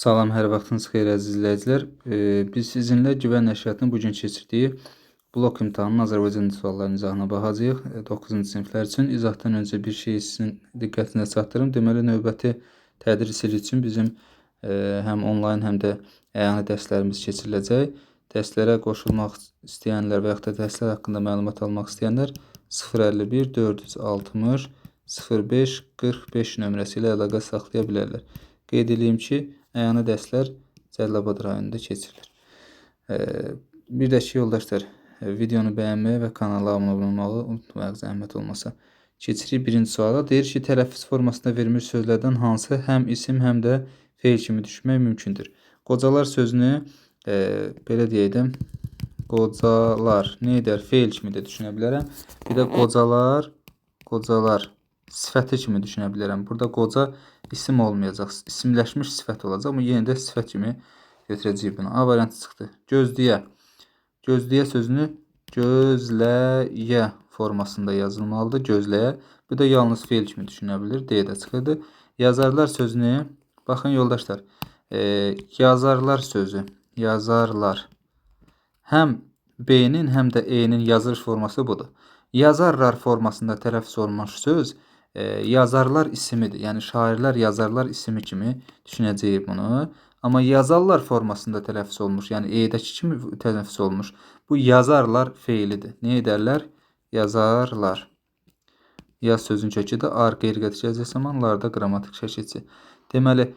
Salam, hər vaxtınız xeyir əziz izləyicilər. Biz sizinlə Güvən Nəşriyyatının bu gün keçirdiyi blok imtahanının Azərbaycan dili suallarının izahına baxacağıq. 9-cu siniflər üçün izahdan öncə bir şeyi sizin diqqətinizə çatdırım. Deməli, növbəti tədris ili üçün bizim həm onlayn, həm də əyani dərslərimiz keçiriləcək. Dərslərə qoşulmaq istəyənlər və yaxud da dərslər haqqında məlumat almaq istəyənlər 051 460 05 45 nömrəsi ilə əlaqə saxlaya bilərlər. Qeyd edeyim ki, əyani dərslər Cəlilabad rayonunda keçirilir. Bir də ki, yoldaşlar, videonu bəyənməyi və kanala abunə olmağı unutmayaq, zəhmət olmasa. Keçirik birinci suala. Deyir ki, tələffüz formasında verilmiş sözlərdən hansı həm isim, həm də feil kimi düşünmək mümkündür? Qocalar sözünü belə deyək də, qocalar nə edər? Feil kimi də düşünə bilərəm. Bir də qocalar, qocalar sifəti kimi düşünə bilərəm. Burada qoca isim olmayacaq, isimləşmiş sifət olacaq, amma yenə də sifət kimi götürəcəyik bunu. A variantı çıxdı. Gözləyə. Gözləyə sözünü gözləyə formasında yazılmalıdır. Gözləyə. Bu da yalnız feil kimi düşünə bilir. D də çıxırdı. Yazarlar sözünü, baxın yoldaşlar, yazarlar sözü, yazarlar. Həm B-nin, həm də E-nin yazılış forması budur. Yazarlar formasında tələffüz olunmuş söz yazarlar ismidir. Yəni şairlər, yazarlar ismi kimi düşünəcəyik bunu. Amma yazarlar formasında tələffüz olunmuş, yəni E-dəki kimi tələffüz olunmuş, bu yazarlar feilidir. Nə edərlər? Yazarlar. Yaz sözün kökü də ar qeyri-qəti gələcək zamanlarda qrammatik şəkilçi. Deməli,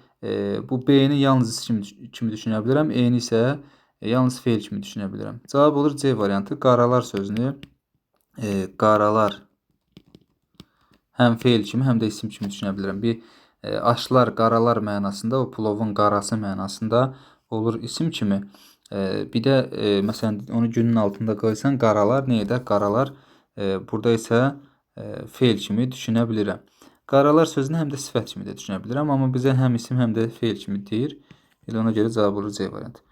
bu B-ni yalnız isim kimi düşünə bilərəm, E-ni isə yalnız feil kimi düşünə bilərəm. Cavab olur C variantı. Qaralar sözünü, qaralar həm feil kimi, həm də isim kimi düşünə bilərəm. Bir aşlar, qaralar mənasında, o plovun qarası mənasında olur isim kimi. Bir də məsələn, onu günün altında qoysan, qaralar nə edər? Qaralar burada isə feil kimi düşünə bilirəm. Qaralar sözünü həm də sifət kimi də düşünə bilirəm, amma bizə həm isim, həm də feil kimi deyir. Elə ona görə cavab olur C variantı.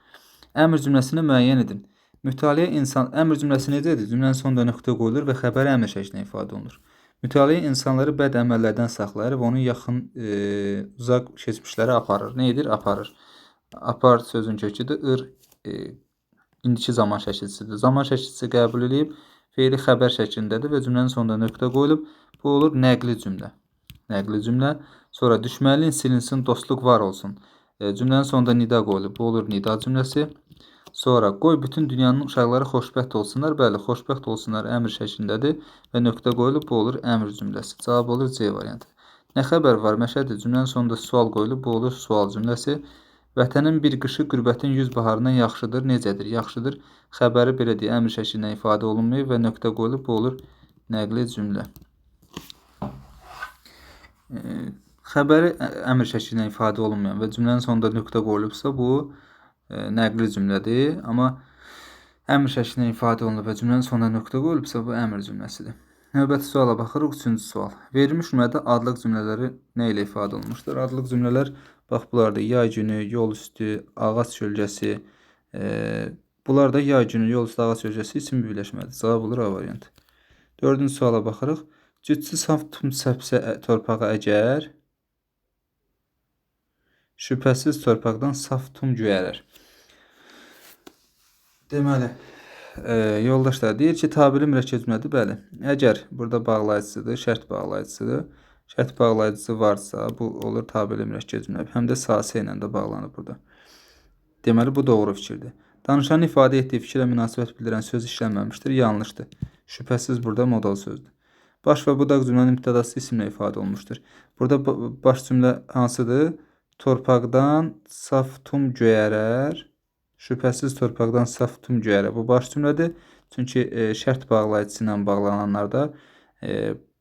Əmr cümləsini müəyyən edin. Mütaliə insan, əmr cümləsi necədir? Cümlənin sonunda nöqtə qoyulur və xəbəri əmr şəklində ifadə olunur. Mütaliə insanları bəd əməllərdən saxlayır və onu yaxın, uzaq keçmişlərə aparır. Nə edir? Aparır. Apar sözün köküdür. Ir, indiki zaman şəkilçisidir. Zaman şəkilçisi qəbul edib, feili xəbər şəklindədir və cümlənin sonunda nöqtə qoyulub. Bu olur nəqli cümlə. Nəqli cümlə. Sonra düşmənliyin silinsin, dostluq var olsun. Cümlənin sonunda nida qoyulub. Bu olur nida cümləsi. Sonra qoy bütün dünyanın uşaqları xoşbəxt olsunlar. Bəli, xoşbəxt olsunlar əmr şəklindədir və nöqtə qoyulub. Bu olur əmr cümləsi. Cavab olur C variantı. Nə xəbər var Məşədi? Cümlənin sonunda sual qoyulub. Bu olur sual cümləsi. Vətənin bir qışı qürbətin 100 baharından yaxşıdır. Necədir? Yaxşıdır. Xəbəri belə deyək, əmr şəklində ifadə olunmayıb və nöqtə qoyulub. Bu olur nəqli cümlə. Xəbəri əmr şəklində ifadə olunmayan və cümlənin sonunda nöqtə qoyulubsa, bu nəqli cümlədir. Amma əmr şəklində ifadə olunub və cümlənin sonuna nöqtə qoyulubsa, bu əmr cümləsidir. Növbəti suala baxırıq. Üçüncü sual. Verilmiş cümlədə adlıq cümlələri nə ilə ifadə olunmuşdur? Adlıq cümlələr, bax, bunlar da yay günü, yol üstü, ağac kölgəsi. Bunlar da yay günü, yol üstü, ağac kölgəsi isim birləşmədir. Cavab olur A variantı. Dördüncü suala baxırıq. Cütsü saf tum səpsə torpağa əgər, şübhəsiz torpaqdan saf tum göyərər. Deməli, yoldaşlar, deyir ki, tabeli mürəkkəb cümlədir. Bəli, əgər burada bağlayıcısıdır, şərt bağlayıcısıdır. Şərt bağlayıcısı varsa, bu olur tabeli mürəkkəb cümlə. Həm də sası ilə də bağlanır burada. Deməli, bu doğru fikirdir. Danışanın ifadə etdiyi fikirlə münasibət bildirən söz işlənməmişdir, yanlışdır. Şübhəsiz burada modal sözdür. Baş və budaq cümlənin mübtədası isimlə ifadə olunmuşdur. Burada baş cümlə hansıdır? Torpaqdan saf tum göyərər. Şübhəsiz torpaqdan saf tum göyərər. Bu baş cümlədir. Çünki şərt bağlayıcısı ilə bağlananlarda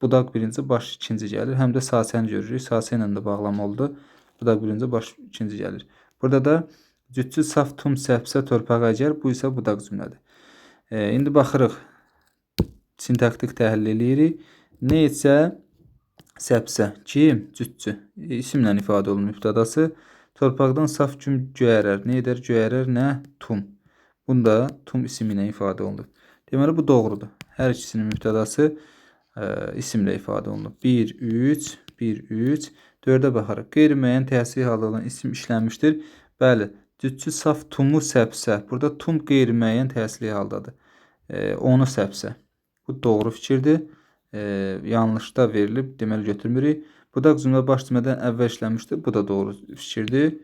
budaq birinci, baş ikinci gəlir. Həm də sasəni görürük. Sasə ilə də bağlama oldu. Budaq birinci, baş ikinci gəlir. Burada da cütsüz saf tum səpsə torpağa əgər. Bu isə budaq cümlədir. İndi baxırıq. Sintaktik təhlil eləyirik. Nə etsə səpsə. Kim? Cütçü. İsimlə ifadə olunur mübtədası. Torpaqdan saf küm göyərər. Nə edər? Göyərər nə? Tum. Bunda tum ismi ilə ifadə olunur. Deməli, bu doğrudur. Hər ikisinin mübtədası isimlə ifadə olunur. 1, 3, 1, 3, 4-ə baxarıq. Qeyri-müəyyən təsir halı olan isim işlənmişdir. Bəli, cütçü saf tumu səpsə. Burada tum qeyri-müəyyən təsirli haldadır. Onu səpsə. Bu doğru fikirdir. Yanlışda verilib, deməli götürmürük. Budaq cümlə baş cümlədən əvvəl işlənmişdir. Bu da doğru fikirdir.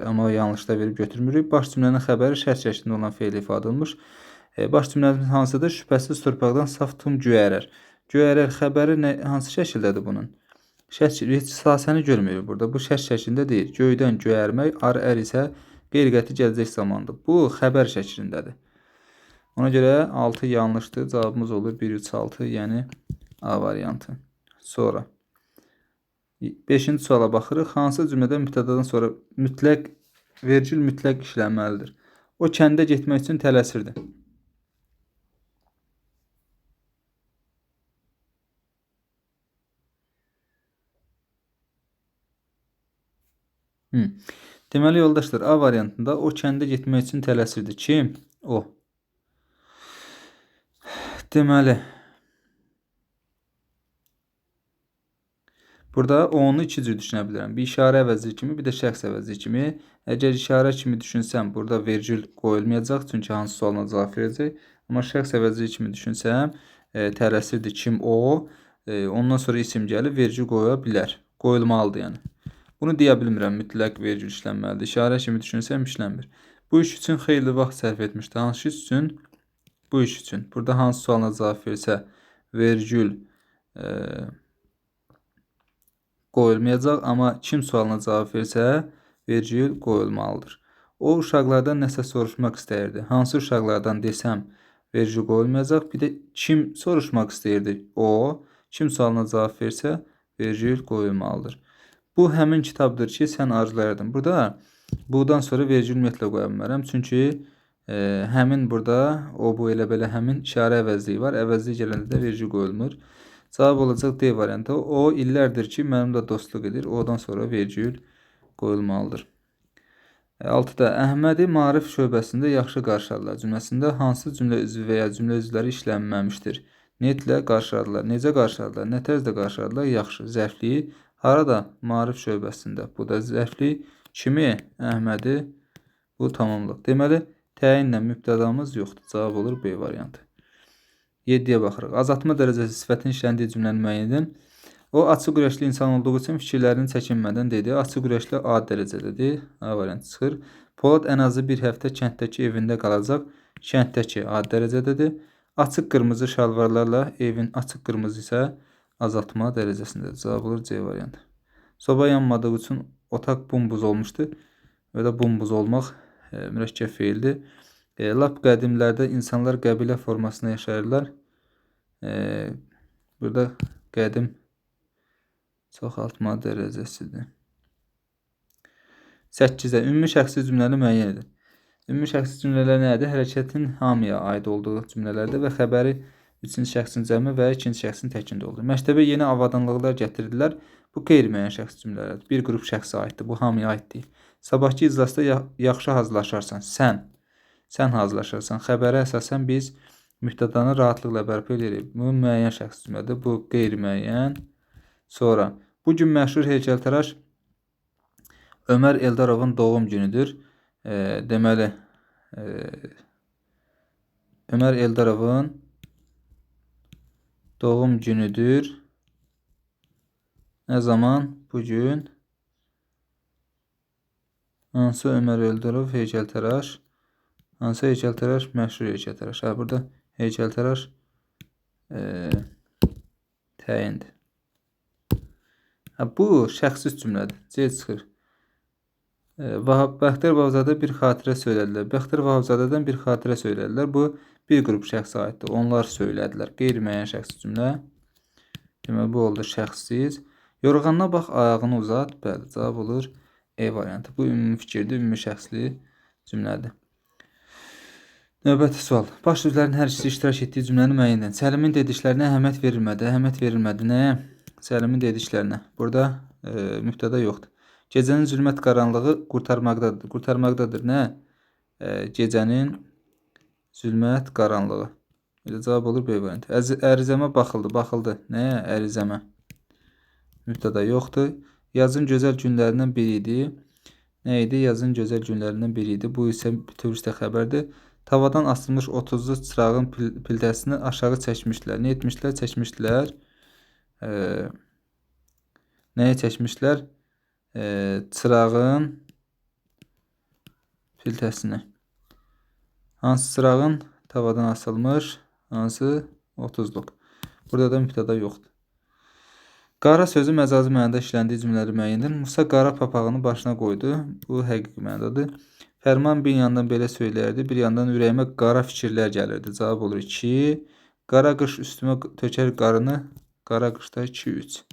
Amma yanlışda verib götürmürük. Baş cümlənin xəbəri şərt şəklində olan feil ifadə olunmuş. Baş cümləmiz hansıdır? Şübhəsiz torpaqdan saf tum göyərər. Göyərər xəbəri hansı şəkildədir bunun? Şərt, heç sasəni görmürük burada. Bu şərt şəklində deyil. Göydən göyərmək, ar ər isə qeyri-qəti gələcək zamandır. Bu xəbər şəklindədir. Ona görə 6 yanlışdır. Cavabımız olur 1, 3, 6, yəni A variantı. Sonra 5-ci suala baxırıq. Hansı cümlədə mübtədadan sonra mütləq vergül mütləq işlənməlidir? O kəndə getmək üçün tələsirdi. Deməli yoldaşlar, A variantında o kəndə getmək üçün tələsirdi. Kim? O. Deməli, burada onu iki cür düşünə bilərəm. Bir işarə əvəzi kimi, bir də şəxs əvəzi kimi. Əgər işarə kimi düşünsəm, burada vergül qoyulmayacaq, çünki hansı sualına cavab verəcək. Amma şəxs əvəzi kimi düşünsəm, tələsirdi kim o, ondan sonra isim gəlib vergül qoya bilər. Qoyulmalıdır yəni. Bunu deyə bilmirəm, mütləq vergül işlənməlidir. İşarə kimi düşünsəm işlənmir. Bu iş üçün xeyli vaxt sərf etmişdi. Hansı iş üçün? Bu iş üçün. Burada hansı sualına cavab versə vergül qoyulmayacaq, amma kim sualına cavab versə vergül qoyulmalıdır. O uşaqlardan nəsə soruşmaq istəyirdi. Hansı uşaqlardan desəm vergül qoyulmayacaq. Bir də kim soruşmaq istəyirdi? O. Kim sualına cavab versə vergül qoyulmalıdır. Bu həmin kitabdır ki, sən arzulayırdın. Burada budan sonra vergül ümumiyyətlə qoya bilmərəm. Çünki həmin burada o bu elə belə həmin işarə əvəzliyi var. Əvəzlik gələndə də vergül qoyulmur. Cavab olacaq D variantı. O illərdir ki, mənimlə dostluq edir. Odan sonra vergül qoyulmalıdır. 6-da Əhmədi Maarif şöbəsində yaxşı qarşıladılar cümləsində hansı cümlə üzvü və ya cümlə üzvləri işlənməmişdir? Netlə qarşıladılar. Necə qarşıladılar? Nə tərzdə qarşıladılar? Yaxşı. Zərfliyi harada? Maarif şöbəsində. Bu da zərflik. Kimi? Əhmədi. Bu tamamlıq. Deməli, təyinlə mübtədamız yoxdur. Cavab olur B variantı. 7-yə baxırıq. Azaltma dərəcəsi sifətin işləndiyi cümləni müəyyən edin. O, açıq ürəkli insan olduğu üçün fikirlərini çəkinmədən dedi. Açıq ürəkli A dərəcədədir. A variantı çıxır. Polad ən azı bir həftə kənddəki evində qalacaq. Kənddəki A dərəcədədir. Açıq qırmızı şalvarlarla evin açıq qırmızı isə azaltma dərəcəsindədir. Cavab olur C variantı. Soba yanmadığı üçün otaq bumbuz olmuşdu. Və də bumbuz olmaq mürəkkəb feildir. Lap qədimlərdə insanlar qəbilə formasında yaşayırlar. Burada qədim çoxaltma dərəcəsidir. 8-də ümumi şəxsi cümləni müəyyən edin. Ümumi şəxsi cümlələr nədir? Hərəkətin hamıya aid olduğu cümlələrdir və xəbəri üçüncü şəxsin cəmi və ikinci şəxsin təkində olur. Məktəbə yeni avadanlıqlar gətirdilər. Bu qeyri-müəyyən şəxsi cümlələrdir. Bir qrup şəxsə aiddir. Bu hamıya aid deyil. Sabahkı iclasda yaxşı hazırlaşarsan. Sən hazırlaşarsan. Xəbərə əsasən biz mübtədanı rahatlıqla bərpa edirik. Bu müəyyən şəxsi cümlədir. Bu qeyri-müəyyən. Sonra bu gün məşhur heykəltaraş Ömər Eldarovun doğum günüdür. Deməli, Ömər Eldarovun doğum günüdür. Nə zaman? Bugün. Hansı Ömər Eldarov heykəltaraş? Hansı heykəltaraş? Məşhur heykəltaraş. Ha, burada heykəltaraş təyindir. Ha, bu şəxsi cümlədir. C çıxır. Bəxtiyar Vahabzadə bir xatirə söylədilər. Bəxtiyar Vahabzadədən bir xatirə söylədilər. Bu bir qrup şəxsə aiddir. Onlar söylədilər. Qeyri-müəyyən şəxsi cümlə. Deməli, bu oldu şəxssiz. Yorğanına bax, ayağını uzat. Bəli, cavab olur E variantı. Bu ümumi fikirdir, ümumi şəxsli cümlədir. Növbəti sual. Baş sözlərin hər ikisi iştirak etdiyi cümləni müəyyən edin. Səlimin dediklərinə əhəmiyyət verilmədi. Əhəmiyyət verilmədi. Nəyə? Səlimin dediklərinə. Burada mübtəda yoxdur. Gecənin zülmət qaranlığı qurtarmaqdadır. Qurtarmaqdadır. Nə? Gecənin zülmət qaranlığı. Elə cavab olur B variantı. Ərizəmə baxıldı. Baxıldı. Nəyə? Ərizəmə. Mübtəda yoxdur. Yazın gözəl günlərindən biri idi. Nə idi? Yazın gözəl günlərindən biri idi. Bu isə bütövlükdə xəbərdir. Tavadan asılmış 30-lu çırağın piltəsini aşağı çəkmişdilər. Nə etmişdilər? Çəkmişdilər. Nəyə çəkmişdilər? Çırağın piltəsini. Hansı çırağın? Tavadan asılmış. Hansı? 30-luq. Burada da mübtəda yoxdur. Qara sözü məcazi mənada işləndiyi cümlələri müəyyən edin. Musa qara papağını başına qoydu. Bu həqiqi mənadadır. Fərman bir yandan belə söyləyərdi, bir yandan ürəyimə qara fikirlər gəlirdi. Cavab olur 2. Qara qış üstümə tökər qarını. Qara qışda 2, 3.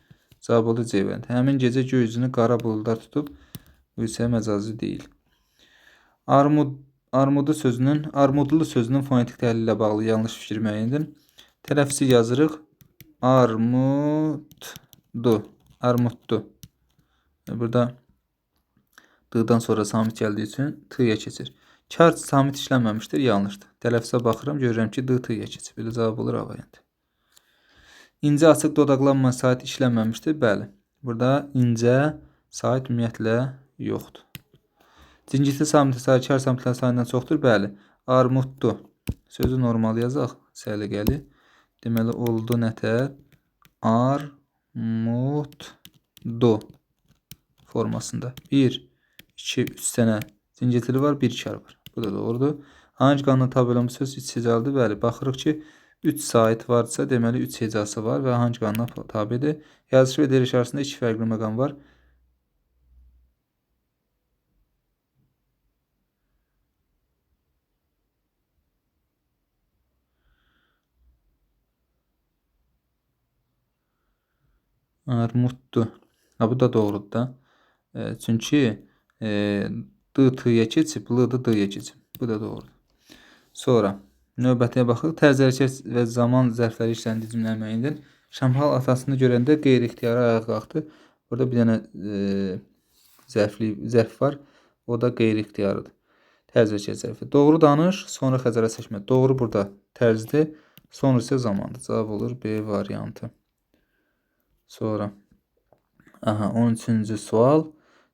Cavab olur C variantı. Həmin gecə göy üzünü qara buludlar tutub. Bu isə məcazi deyil. Armudlu sözünün fonetik təhlili ilə bağlı yanlış fikir müəyyən edin. Tələffüzü yazırıq. Armudlu. Armudlu. Burada D-dan sonra samit gəldiyi üçün T-yə keçir. Kar samit işlənməmişdir, yanlışdır. Tələffüzə baxıram, görürəm ki, D T-yə keçir. Belə cavab olur A variantı. İncə açıq dodaqlanma sait işlənməmişdir. Bəli. Burada incə sait ümumiyyətlə yoxdur. Cingilti samiti sayı kar samitlər sayından çoxdur. Bəli. Armudlu. Sözü normal yazaq. Səliqəli. Deməli, oldu nətər? Armudlu formasında. 1, 2, 3 dənə cingiltili var, 1 kar var. Bu da doğrudur. Hangi qanuna tabe olan bu söz 3 hecalıdır? Bəli, baxırıq ki, 3 sait varsa, deməli 3 hecası var və hangi qanuna tabedir? Yazış və deriliş arasında 2 fərqli məqam var. Armudlu. Ha, bu da doğrudur da. Çünki D T-yə keçib, L da D-yə keçib. Bu da doğrudur. Sonra növbətiyə baxırıq. Tərz hərəkət və zaman zərfləri işləndiyi cümlə müəyyən edin. Şamxal atasını görəndə qeyri-ixtiyari ayağa qalxdı. Burada bir dənə zərf var. O da qeyri-ixtiyarıdır. Tərz hərəkət zərfi. Doğru danış, sonra xəzərə çəkmə. Doğru burada tərzdir, sonra isə zamandır. Cavab olur B variantı. Sonra 13-cü sual.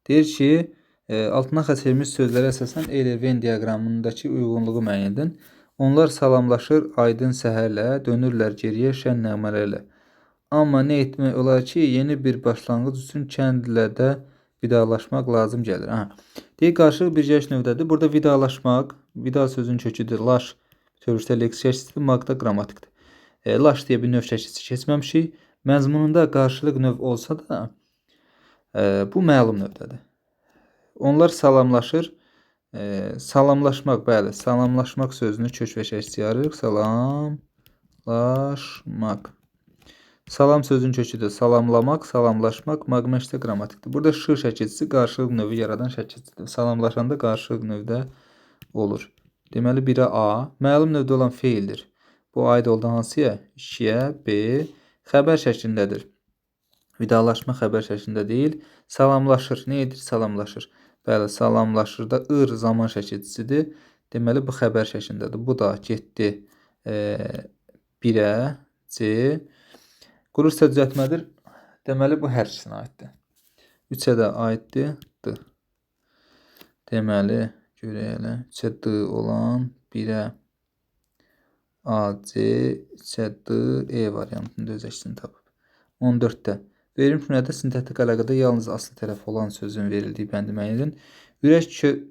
Deyir ki, altına xətt çəkilmiş sözlərə əsasən Euler-Venn diaqramındakı uyğunluğu müəyyən edin. Onlar salamlaşır aydın səhərlə, dönürlər geriyə şən nəğmələrlə. Amma nə etmək olar ki, yeni bir başlanğıc üçün kəndlə də vidalaşmaq lazım gəlir. Aha. Deyir, qarşılıq bir gəliş növdədir. Burada vidalaşmaq, vida sözünün köküdür. Laş bütövlükdə leksik şəkildir, maq da qrammatikdir. Laş deyə bir növ şəkilsi keçməmişik. Məzmununda qarşılıq növ olsa da bu məlum növdədir. Onlar salamlaşır. Salamlaşmaq, bəli, salamlaşmaq sözünü kök və şəkilsi yarırıq. Salamlaşmaq. Salam sözünün köküdür. Salamlamaq, salamlaşmaq, maq məşdə qrammatikdir. Burada ş şəkilçisi qarşılıq növü yaradan şəkilçidir. Salamlaşanda qarşılıq növdə olur. Deməli, 1-ə A, məlum növdə olan feildir. Bu aid oldu hansıya? 2-yə, B, xəbər şəklindədir. Vidalaşma xəbər şəklində deyil. Salamlaşır. Nə edir? Salamlaşır. Bəli, salamlaşır da ır zaman şəkilçisidir. Deməli, bu xəbər şəklindədir. Bu da getdi 1-ə, C. Qurulsa düzəltmədir. Deməli, bu hər ikisinə aiddir. 3-ə də aiddir. D. Deməli, görək elə. 3-ə D olan 1-ə A, C, 3-ə D, E variantında öz əksini tapıb. 14-də. Verilmiş cümlədə sintaktik əlaqədə yalnız asıl tərəf olan sözün verildiyi bəndi müəyyən edin. Ürək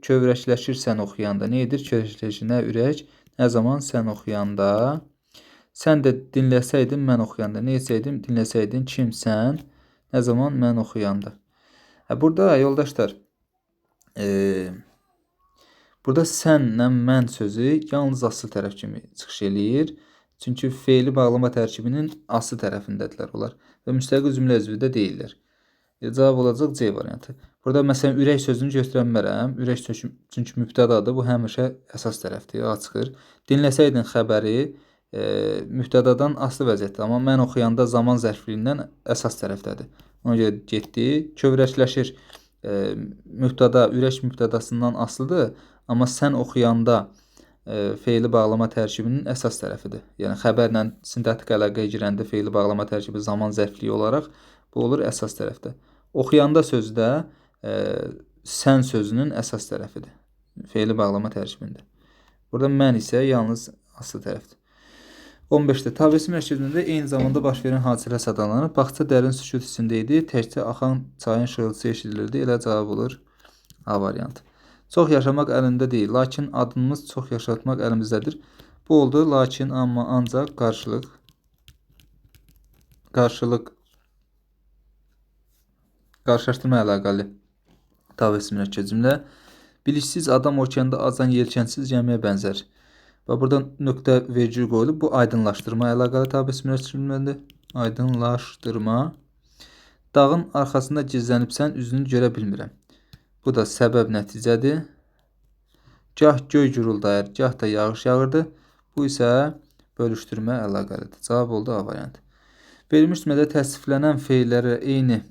kövrəkləşir sən oxuyanda. Nə edir? Kövrəkləşir. Nə ürək? Nə zaman sən oxuyanda? Sən də dinləsəydin mən oxuyanda. Nə etsəydim? Dinləsəydin. Kim sən? Nə zaman mən oxuyanda? Burada yoldaşlar, burada sənlə mən sözü yalnız asıl tərəf kimi çıxış eləyir. Çünki feili bağlama tərkibinin asıl tərəfindədirlər onlar və müstəqil cümlə üzvü də deyirlər. Cavab olacaq C variantı. Burada məsələn ürək sözünü götürə bilmərəm. Ürək sözü çünki mübtədadır. Bu həmişə əsas tərəfdir, A çıxır. Dinləsəydin xəbəri mübtədadan asılı vəziyyətdir. Amma mən oxuyanda zaman zərfliyindən əsas tərəfdədir. Ona görə getdi. Kövrəkləşir. Mübtəda ürək mübtədasından asılıdır. Amma sən oxuyanda feili bağlama tərkibinin əsas tərəfidir. Yəni xəbərlə sintaktik əlaqəyə girəndə feili bağlama tərkibi zaman zərfliyi olaraq bu olur əsas tərəfdə. Oxuyanda sözü də sən sözünün əsas tərəfidir. Feili bağlama tərkibində. Burada mən isə yalnız aslı tərəfdir. 15-də tabesi mərkəzində eyni zamanda baş verən hadisələr sadalanır. Bağça dərin sükut içində idi. Təkcə axan çayın şırıltısı eşidilirdi. Elə cavab olur A variantı. Çox yaşamaq əlində deyil, lakin adımız çox yaşatmaq əlimizdədir. Bu oldu, lakin, amma, ancaq qarşılıq qarşılaşdırma əlaqəli tabesi mürəkkəb cümlə. Biliksiz adam okeanda azan yelkənsiz gəmiyə bənzər. Və burada nöqtə vergül qoyulub. Bu aydınlaşdırma əlaqəli tabesi mürəkkəb cümlədir. Aydınlaşdırma. Dağın arxasında gizlənibsən, üzünü görə bilmirəm. Bu da səbəb nəticədir. Gah göy guruldayır, gah da yağış yağırdı. Bu isə bölüşdürmə əlaqəlidir. Cavab oldu A variantı. Verilmiş cümlədə təsniflənən feillərə eyni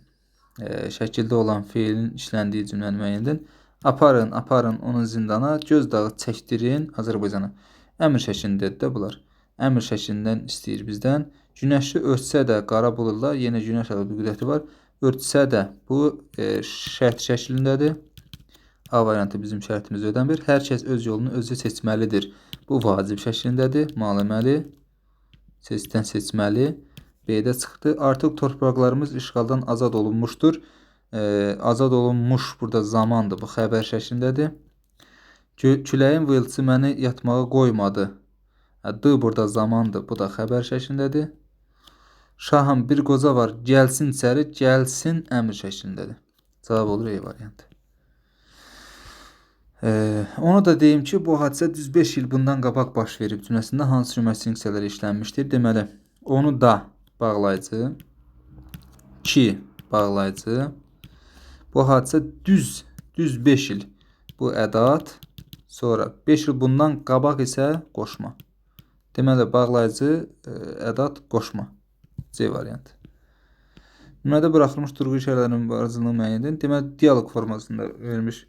şəkildə olan feilin işləndiyi cümləni müəyyən edin. Aparın, aparın onun zindana, göz dağı çəkdirin Azərbaycana. Əmr şəklindədir də bunlar. Əmr şəklindən istəyir bizdən. Günəşi örtsə də qara buludlar, yenə günəş adlı qüdrəti var. Örtsə də bu şərt şəklindədir. A variantı bizim şərtimizi ödəmir. Hər kəs öz yolunu özü seçməlidir. Bu vacib şəklindədir. Malıməli, seçdən seçməli. B-də çıxdı. Artıq torpaqlarımız işğaldan azad olunmuşdur. Azad olunmuş burada zamandır. Bu xəbər şəklindədir. Küləyin vıyıltısı məni yatmağa qoymadı. D burada zamandır. Bu da xəbər şəklindədir. Şahım bir qoca var. Gəlsin içəri, gəlsin əmr şəklindədir. Cavab olur E variantı. Onu da deyim ki, bu hadisə düz 5 il bundan qabaq baş verib cümləsində hansı cümlə hissələri işlənmişdir? Deməli, onu da bağlayıcı, ki bağlayıcı, bu hadisə düz 5 il, bu ədat, sonra 5 il bundan qabaq isə qoşma. Deməli, bağlayıcı, ədat, qoşma. C variantı. Cümlədə buraxılmış durğu işarələrinin aracılığını müəyyən edin. Deməli, dialoq formasında verilmiş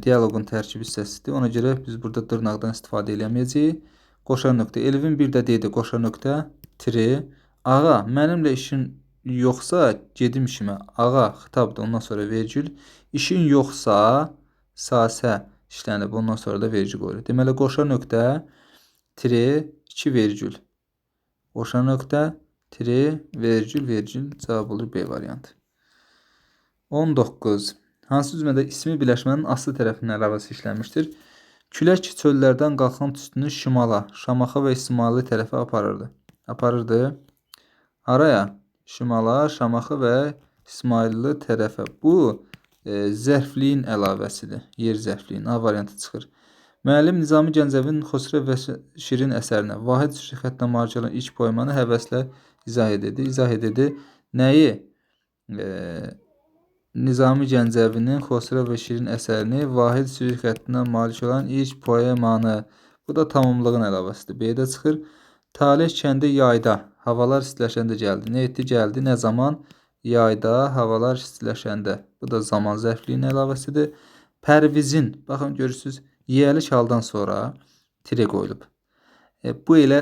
dialoqun tərkib hissəsidir. Ona görə biz burada dırnaqdan istifadə eləməyəcəyik. Qoşa nöqtə. Elvin bir də deydi. Qoşa nöqtə. Tire. Ağa, mənimlə işin yoxsa gedim işimə. Ağa xitabdır. Ondan sonra vergül. İşin yoxsa sasə işlənib. Ondan sonra da vergül qoyulur. Deməli, qoşa nöqtə, tire, 2 vergül. Qoşa nöqtə, tire, vergül, vergül. Cavab olur B variantı. 19. Hansı cümlədə ismi birləşmənin aslı tərəfindən əlavəsi işlənmişdir? Külək çöllərdən qalxan tüstünü şimala, Şamaxı və İsmailli tərəfə aparırdı. Aparırdı. Araya? Şimala, Şamaxı və İsmailli tərəfə. Bu zərfliyin əlavəsidir. Yer zərfliyin. A variantı çıxır. Müəllim Nizami Gəncəvinin Xosrov və Şirin əsərinə Vahid süjet xəttinə malik olan ilk poemanı həvəslə izah edirdi. İzah edirdi. Nəyi? Nizami Gəncəvinin Xosrov və Şirin əsərini Vahid süjet xəttinə malik olan ilk poemanı. Bu da tamamlığın əlavəsidir. B-də çıxır. Taleh kəndi yayda, havalar istiləşəndə gəldi. Nə etdi? Gəldi. Nə zaman? Yayda, havalar istiləşəndə. Bu da zaman zərfliyinin əlavəsidir. Pərvizin, baxın görürsünüz, yiyəlik haldan sonra tire qoyulub. Bu elə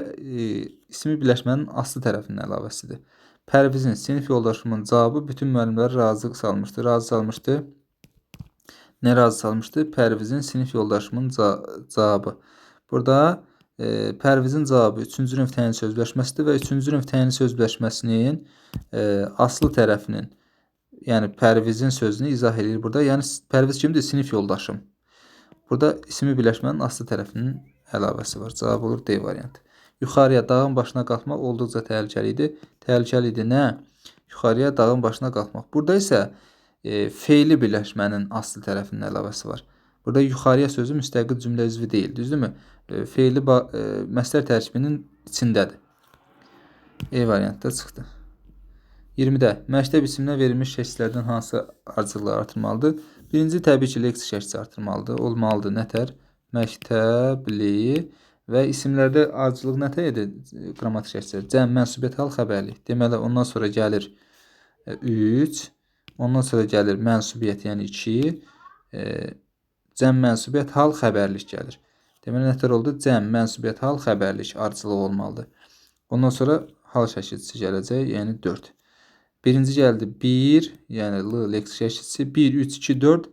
ismi birləşmənin aslı tərəfinin əlavəsidir. Pərvizin sinif yoldaşımın cavabı bütün müəllimləri razı salmışdı. Razı salmışdı. Nə razı salmışdı? Pərvizin sinif yoldaşımın cavabı. Burada Pərvizin cavabı 3-cü növ təyin sözləşməsidir və 3-cü növ təyin sözləşməsinin aslı tərəfinin, yəni Pərvizin sözünü izah edir burada. Yəni Pərviz kimdir? Sinif yoldaşım. Burada ismi birləşmənin aslı tərəfinin əlavəsi var. Cavab olur D variantı. Yuxarıya dağın başına qalxmaq olduqca təhlükəli idi. Təhlükəli idi nə? Yuxarıya dağın başına qalxmaq. Burada isə feili birləşmənin aslı tərəfinin əlavəsi var. Burada yuxarıya sözü müstəqil cümlə üzvü deyil, düzdürmü? Feili məslər tərkibinin içindədir. E variantı da çıxdı. 20-də məktəb isminə verilmiş şəkillərdən hansı ardıcıllığı artırmalıdır? Birinci təbii ki, leksik şəkli artırmalıdır. Olmalıdır nətər? Məktəbli və isimlərdə ardıcıllıq nətər edir qrammatik şəkillər? Cəm, mənsubiyyət, hal, xəbərlik. Deməli, ondan sonra gəlir 3, ondan sonra gəlir mənsubiyyət, yəni 2, cəm, mənsubiyyət, hal, xəbərlik gəlir. Deməli, nətər oldu? Cəm, mənsubiyyət, hal, xəbərlik ardıcıllıq olmalıdır. Ondan sonra hal şəkilçisi gələcək, yəni 4. Birinci gəldi 1, yəni L leksik şəkilçisi 1, 3, 2, 4,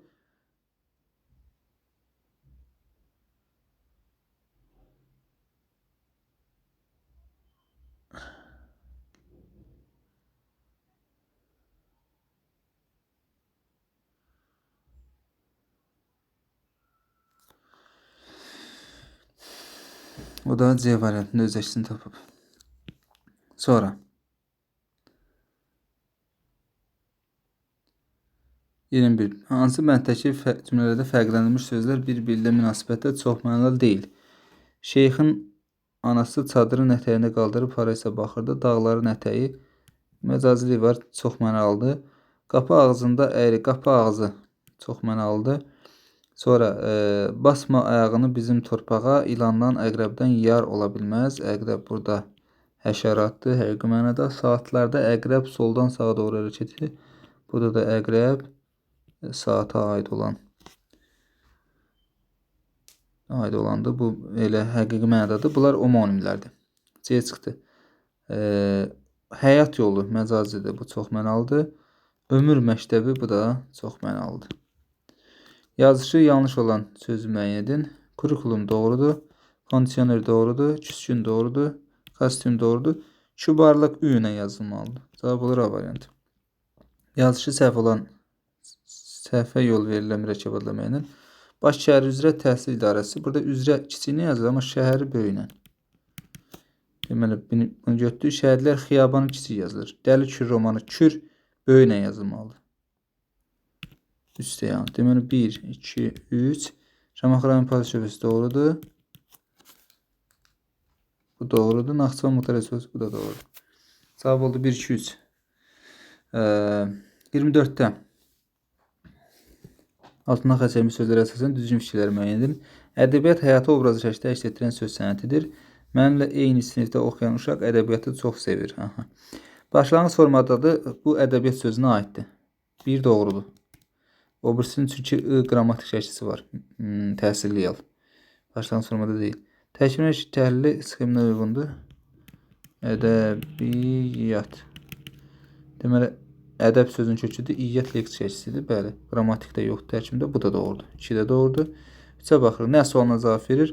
O da C variantında öz əksini tapıb. Sonra 21. Hansı bənddəki cümlələrdə fərqləndirilmiş sözlər bir-biri ilə münasibətdə çoxmənalı deyil? Şeyxin anası çadırın ətəyində qaldırıb haraysa baxırdı. Dağların ətəyi məcazilik var, çox mənalıdır. Qapı ağzında əyri, qapı ağzı çox mənalıdır. Sonra basma ayağını bizim torpağa, ilandan, əqrəbdən yar ola bilməz. Əqrəb burada həşəratdır, həqiqi mənada. Saatlarda əqrəb soldan sağa doğru hərəkət edir. Burada da əqrəb saata aid olandır. Bu elə həqiqi mənadadır. Bunlar homonimlərdir. C çıxdı. Həyat yolu məcazidir. Bu çox mənalıdır. Ömür məktəbi bu da çox mənalıdır. Yazışı yanlış olan sözü müəyyən edin. Kurikulum doğrudur. Kondisioner doğrudur. Küskün doğrudur. Kostyum doğrudur. Kübarlıq ü ilə yazılmalıdır. Cavab olur A variantı. Yazışı səhv olan səhvə yol verilən mürəkkəb adla müəyyən edin. Baş şəhəri üzrə təhsil idarəsi. Burada üzrə kiçiyinə yazılır, amma şəhəri böyüylə. Deməli, bunu götürdük. Şəhidlər xiyabanı kiçik yazılır. Dəli Kür romanı Kür böyüylə yazılmalıdır. 3-də yəni. Deməli, 1, 2, 3. Şamaxı rayon polis şöbəsi doğrudur. Bu doğrudur. Naxçıvan Muxtar Respublikası bu da doğrudur. Cavab oldu 1, 2, 3. 24-də. Altına xətt çəkilmiş sözlərə əsasən düzgün fikirləri müəyyən edin. Ədəbiyyat həyatı obrazlı şəkildə əks etdirən söz sənətidir. Mənimlə eyni sinifdə oxuyan uşaq ədəbiyyatı çox sevir. Aha. Başlanğıc formadadır. Bu ədəbiyyat sözünə aiddir. Bir doğrudur. O birisinin çünki ı qrammatik şəklisi var. Təsirli yal. Başlanğıc formada deyil. Təkmil təhlili sxeminə uyğundur. Ədəbiyyat. Deməli, ədəb sözünün köküdür. İyyət leksik şəklisidir. Bəli. Qrammatikdə yoxdur tərkibində. Bu da doğrudur. 2 də doğrudur. 3-ə baxırıq. Nə sualına cavab verir?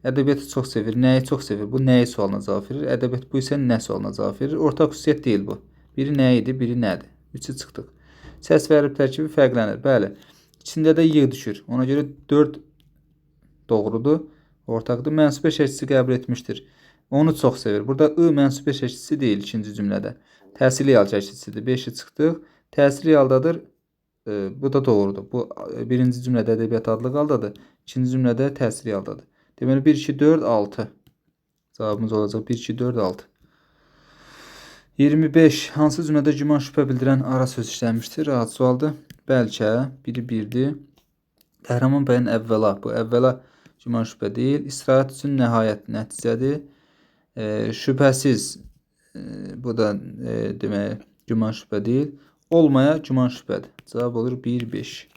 Ədəbiyyatı çox sevir. Nəyi çox sevir? Bu nəyi sualına cavab verir? Ədəbiyyat bu isə nə sualına cavab verir? Ortaq xüsusiyyət deyil bu. Biri nə idi, biri nədir? 3-ü çıxdıq. Səs və hərf tərkibi fərqlənir. Bəli. İçində də y düşür. Ona görə 4 doğrudur. Ortaqdır. Mənsubə şəklisi qəbul etmişdir. Onu çox sevir. Burada ı mənsubə şəklisi deyil ikinci cümlədə. Təsirli yal şəklisidir. 5-i çıxdıq. Təsirli yaldadır. Bu da doğrudur. Bu birinci cümlədə ədəbiyyat adlı qaldadır. İkinci cümlədə təsirli yaldadır. Deməli 1, 2, 4, 6. Cavabımız olacaq 1, 2, 4, 6. 25. Hansı cümlədə güman şübhə bildirən ara söz işlənmişdir? Rahat sualdır. Bəlkə biri birdir. Qəhrəman bəyin əvvəla. Bu əvvəla güman şübhə deyil. İstirahət üçün nəhayət nəticədir. Şübhəsiz bu da deməli güman şübhə deyil. Olmaya güman şübhədir. Cavab olur 1, 5.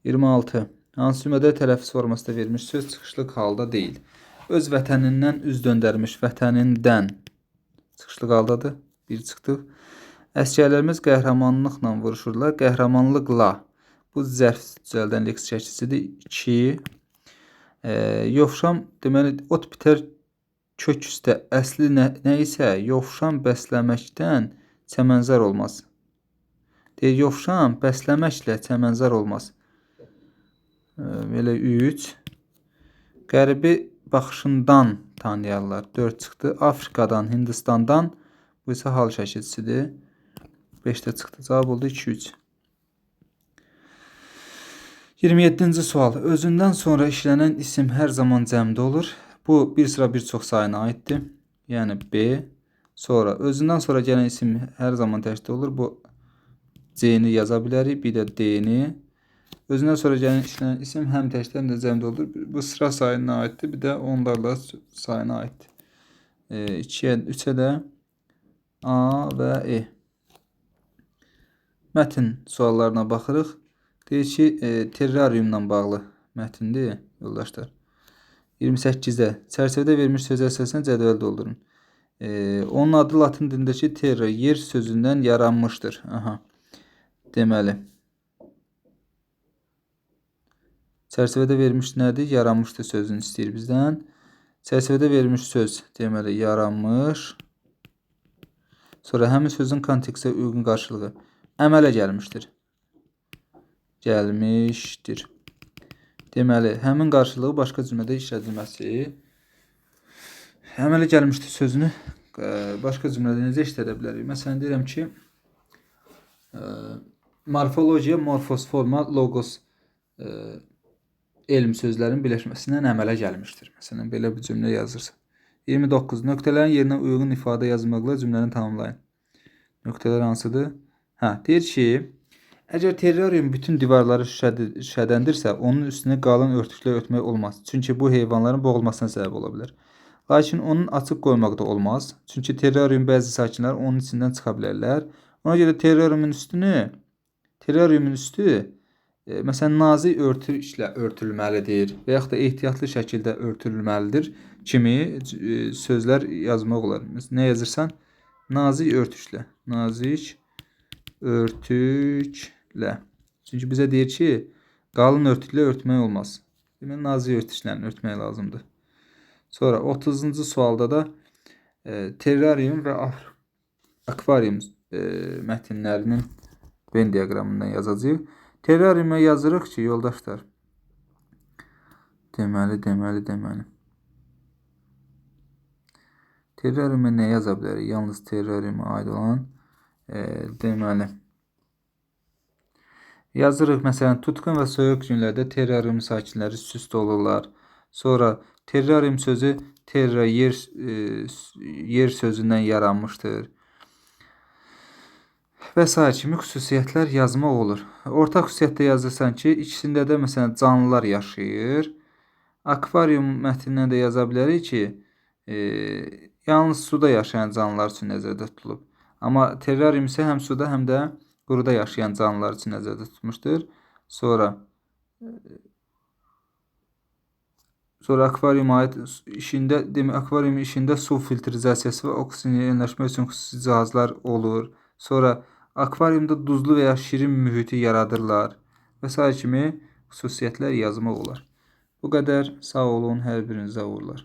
26. Hansı cümlədə tələffüz formasında verilmiş söz çıxışlıq halda deyil? Öz vətənindən üz döndərmiş vətənindən çıxışlıq haldadır. 1 çıxdıq. Əsgərlərimiz qəhrəmanlıqla vuruşurlar. Qəhrəmanlıqla. Bu zərf düzəldən leksik şəklisidir. 2. Yovşan, deməli, ot bitər kök üstə əsli nə isə yovşan bəsləməkdən çəmənzar olmaz. Deyir, yovşan bəsləməklə çəmənzar olmaz. Belə 3. Qəribi baxışından tanıyarlar. 4 çıxdı. Afrikadan, Hindistandan. Bu isə hal şəkilçisidir. 5 də çıxdı. Cavab oldu 2, 3. 27-ci sual. Özündən sonra işlənən isim hər zaman cəmdə olur. Bu bir sıra bir çox sayına aiddir. Yəni B. Sonra özündən sonra gələn isim hər zaman təkdə olur. Bu C-ni yaza bilərik. Bir də D-ni. Özündən sonra gələn işlənən isim həm təkdə həm də cəmdə olur. Bu sıra sayına aiddir. Bir də onlarla sayına aiddir. 2-yə, 3-ə də A və E. Mətn suallarına baxırıq. Deyir ki, terrariumla bağlı mətindir, yoldaşlar. 28-də çərçivədə verilmiş sözə əsasən cədvəl doldurun. Onun adı latın dilindəki terra, yer sözündən yaranmışdır. Aha. Deməli, çərçivədə verilmiş nədir? Yaranmışdır sözünü istəyir bizdən. Çərçivədə verilmiş söz, deməli, yaranmış. Sonra həmin sözün kontekstə uyğun qarşılığı əmələ gəlmişdir. Gəlmişdir. Deməli, həmin qarşılığı başqa cümlədə işlədilməsi Əmələ gəlmişdir sözünü başqa cümlədə necə işlədə bilərik? Məsələn, deyirəm ki, morfologiya, morfos forma, logos elm sözlərinin birləşməsindən əmələ gəlmişdir. Məsələn, belə bir cümlə yazırsan. 29. Nöqtələrin yerinə uyğun ifadə yazmaqla cümləni tamamlayın. Nöqtələr hansıdır? Hə, deyir ki, əgər terrarium bütün divarları şüşədəndirsə, onun üstünə qalın örtüklə örtmək olmaz. Çünki bu heyvanların boğulmasına səbəb ola bilər. Lakin onun açıq qoymaq da olmaz. Çünki terrarium bəzi sakinlər onun içindən çıxa bilərlər. Ona görə terrariumun üstü məsələn nazik örtüklə örtülməlidir və yaxud da ehtiyatlı şəkildə örtülməlidir kimi sözlər yazmaq olar. Məsələn, nə yazırsan? Nazik örtüklə. Nazik örtüklə. Çünki bizə deyir ki, qalın örtüklə örtmək olmaz. Deməli, nazik örtüklə örtmək lazımdır. Sonra 30-cu sualda da terrarium və akvarium mətnlərinin Venn diaqramından yazacağıq. Terrariuma yazırıq ki, yoldaşlar. Deməli. Terrariuma nə yaza bilərik? Yalnız terrariuma aid olan deməli. Yazırıq məsələn, tutqun və soyuq günlərdə terrarium sakinləri süst olurlar. Sonra terrarium sözü terra yer sözündən yaranmışdır. Və sair kimi xüsusiyyətlər yazmaq olur. Ortaq xüsusiyyətdə yazırsan ki, ikisində də məsələn canlılar yaşayır. Akvarium mətnindən də yaza bilərik ki, yalnız suda yaşayan canlılar üçün nəzərdə tutulub. Amma terrarium isə həm suda, həm də quruda yaşayan canlılar üçün nəzərdə tutulmuşdur. Sonra akvariuma aid işində, demək, akvariumun işində su filtrizasiyası və oksigenləşmə üçün xüsusi cihazlar olur. Sonra akvariumda duzlu və ya şirin mühiti yaradırlar və sair kimi xüsusiyyətlər yazmaq olar. Bu qədər. Sağ olun, hər birinizə uğurlar.